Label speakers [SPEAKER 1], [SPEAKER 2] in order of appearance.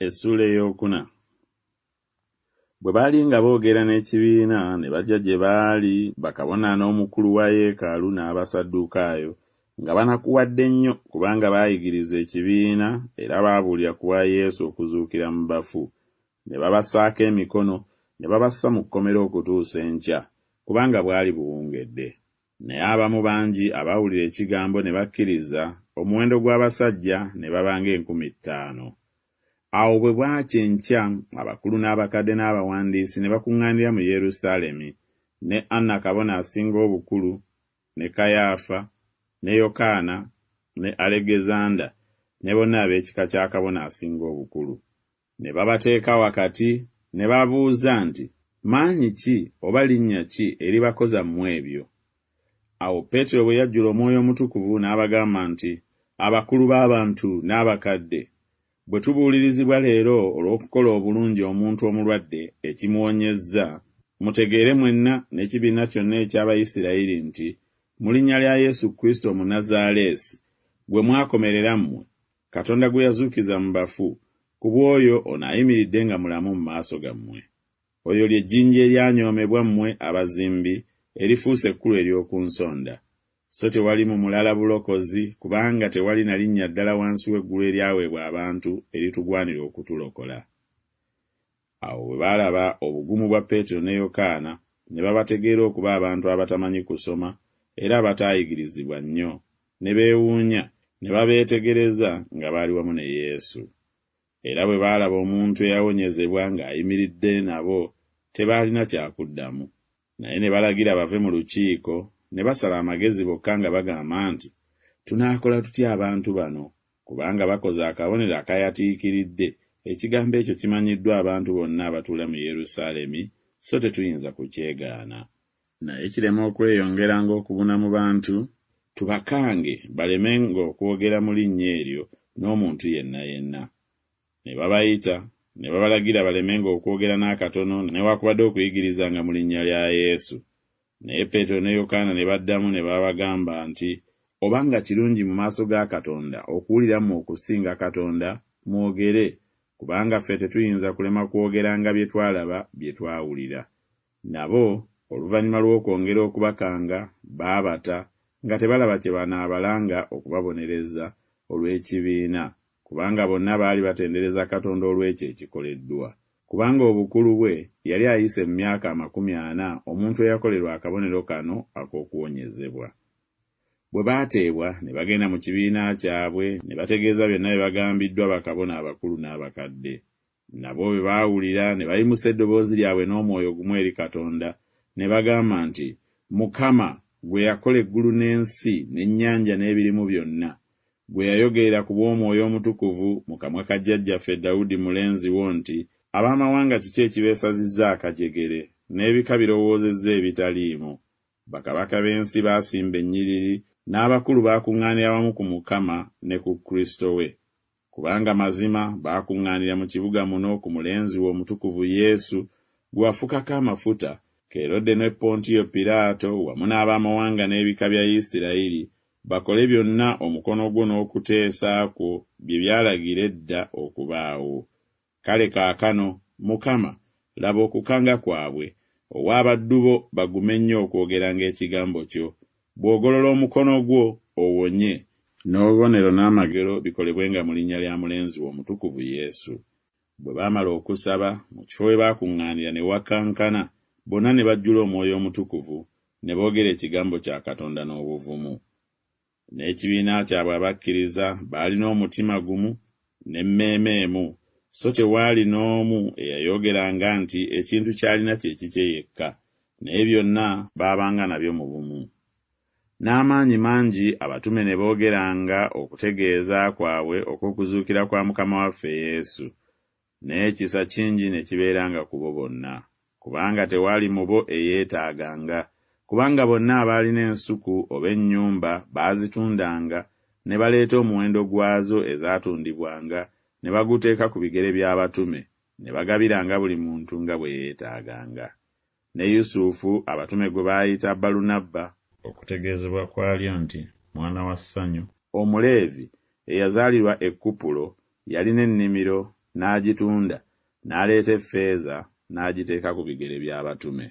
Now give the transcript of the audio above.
[SPEAKER 1] Essuula ey'okuna. Bwe baali nga boogera n'ekibiina, ne bajja gye baali bakabona n'omukulu wa yeekaalu n'Abasaddukaayo, nga banakuwadde nnyo kubanga baayigiriza ekibiina era baabuulira ku bwa Yesu okuzuukira mu bafu. Ne babassaako emikono, ne babassa mu kkomera okutuusa enkya, kubanga bwali buwungedde. Naye abamu bangi abaawulira ekigambo ne bakkiriza, omuwendo gw'abasajja ne baba ng'enkumi ttaano. Awo bwe bwakya enkya, abakulu n'abakadde n'abawandiisi ne bakuŋŋaanira mu Yerusaalemi, ne Anna kabona asinga obukulu, ne Kayaafa, ne Yokaana, ne Alegezanda, ne bonna ab'ekika kya kabona asinga obukulu. Ne babateeka wakati, ne babuuza nti Maanyi ki oba linnya ki eribakoza mmwe ebyo? Awo Peetero bwe yajjula Omwoyo Omutukuvu n'abagamba nti Abakulu b'abantu n'abakadde, bwe tubuulirizibwa leero olw'okukola obulungi omuntu omulwadde ekimuwonyezza, mutegeere mwenna n'ekibiina kyonna eky'Abayisirayiri nti Mu linnya lya Yesu Kristo Omunazaaleesi, gwe mwakomerera mmwe, Katonda gwe yazuukiza mu bafu, ku bw'oyo ono ayimiridde nga mulamu mu maaso gammwe. Oyo lye jjinja eryanyoomebwa mmwe abazimbi, erifuuse ekkulu ery'oku nsonda. So tewali mu mulala bulokozi, kubanga tewali na linnya ddala wansi w'eggulu eryaweebwa abantu eritugwanira okutulokola. Awo bwe baalaba obugumu bwa Peetero ne Yokaana, ne babategeera okuba abantu abatamanyi kusoma era abataayigirizibwa nnyo, ne beewuunya, ne babeetegereza nga baali wamu ne Yesu. Era bwe baalaba omuntu eyawonyezebwa ng'ayimiridde nabo, tebaalina kya kuddamu. Naye ne balagira bave mu lukiiko, ne basala amagezi bokka nga bagamba nti, Tunaakola tutya abantu bano? Kubanga bakoze akabonero akayatiikiridde, ekigambo ekyo kimanyiddwa abantu bonna abatuula mu Yerusaalemi, so tetuyinza kukyegaana. Naye kireme okweyongeranga okubuna mu bantu, tubakange balemenga okwogera mu linnya eryo n'omuntu yenna yenna. Ne babayita, ne babalagira balemenga okwogera n'akatono newakubadde okuyigirizanga mu linnya lya Yesu. Naye Peetero ne Yokaana ne baddamu ne babagamba nti, Obanga kirungi mu maaso ga Katonda okuwulira mmwe okusinga Katonda, mwogere, kubanga ffe tetuyinza kulema kwogeranga bye twalaba bye twawulira. Nabo, oluvannyuma lw'okwongera okubakanga, baabata, nga tebalaba kye banaabalanga okubabonereza olw'ekibiina, kubanga bonna baali batendereza Katonda olw'ekyo ekikoleddwa. Kubanga obukulu bwe yali ayise mu myaka 40 omuntu eyakolerwa akabonero kano ak'okuwonyezebwa. Bwe baateebwa, ne bagenda mu kibiina kyabwe, ne bategeeza byonna bye bagambiddwa bakabona abakulu n'abakadde. Nabo bwe baawulira, ne bayimusa eddoboozi lyabwe n'omwoyo gumu eri Katonda, ne bagamba nti, Mukama, ggwe eyakola eggulu n'ensi n'ennyanja n'ebirimu byonna, ggwe eyayogerera ku bw'Omwoyo Omutukuvu mu kamwa ka jjajjaffe Dawudi mulenzi wo nti, Ab'amawanga kiki ekibeesazizza akajegere, n'ebika birowoozezza ebitaliimu? Bakabaka b'ensi baasimba ennyiriri, n'abakulu baakuŋŋaanira wamu ku Mukama ne ku Kristo we. Kubanga mazima baakuŋŋaanira mu kibuga muno ku mulenzi wo omutukuvu Yesu, gwe wafukako amafuta, Kerode ne Pontiyo Piraato wamu n'ab'amawanga n'ebika bya Isirayiri, bakole byonna omukono gwo n'okuteesa kwo bye byalagira edda okubaawo. Kale kaakano, Mukama, laba okukanga kwabwe, owe abaddu bo bagume nnyo okwogeranga ekigambo kyo. Bw'ogolola omukono gwo, owonye, n'obubonero n'amagero bikolebwenga mu linnya lya mulenzi wo omutukuvu Yesu. Bwe baamala okusaba, mu kifo we baakuŋŋaanira ne wakankana, bonna ne bajjula Omwoyo Omutukuvu, ne boogera ekigambo kya Katonda n'obuvumu. N'ekibiina kyabwe abakkiriza baalina omutima gumu n'emmeeme emu, so tewaali n'omu eyayogeranga nti ekintu ky'alina kye kikye yekka, naye byonna baabanga nabyo mu bumu. N'amaanyi mangi abatume ne boogeranga okutegeeza kwabwe okw'okuzuukira kwa Mukama waffe Yesu, n'ekisa kingi ne kibeeranga ku bo bonna. Kubanga tewaali mu bo eyeetaaganga, kubanga bonna abaalina ensuku oba ennyumba baazitundanga, ne baleeta omuwendo gwazo ezaatundibwanga, ne baguteeka ku bigere by'abatume, ne bagabiranga buli muntu nga bwe yeetaaganga. Ne Yusufu, abatume gwe baayita Balunabba, okutegeezebwa kwalyo nti Mwana wa Ssanyu, Omuleevi, eyazaalirwa e Kupulo, yalina ennimiro, n'agitunda, n'aleeta effeeza, n'agiteeka ku bigere by'abatume.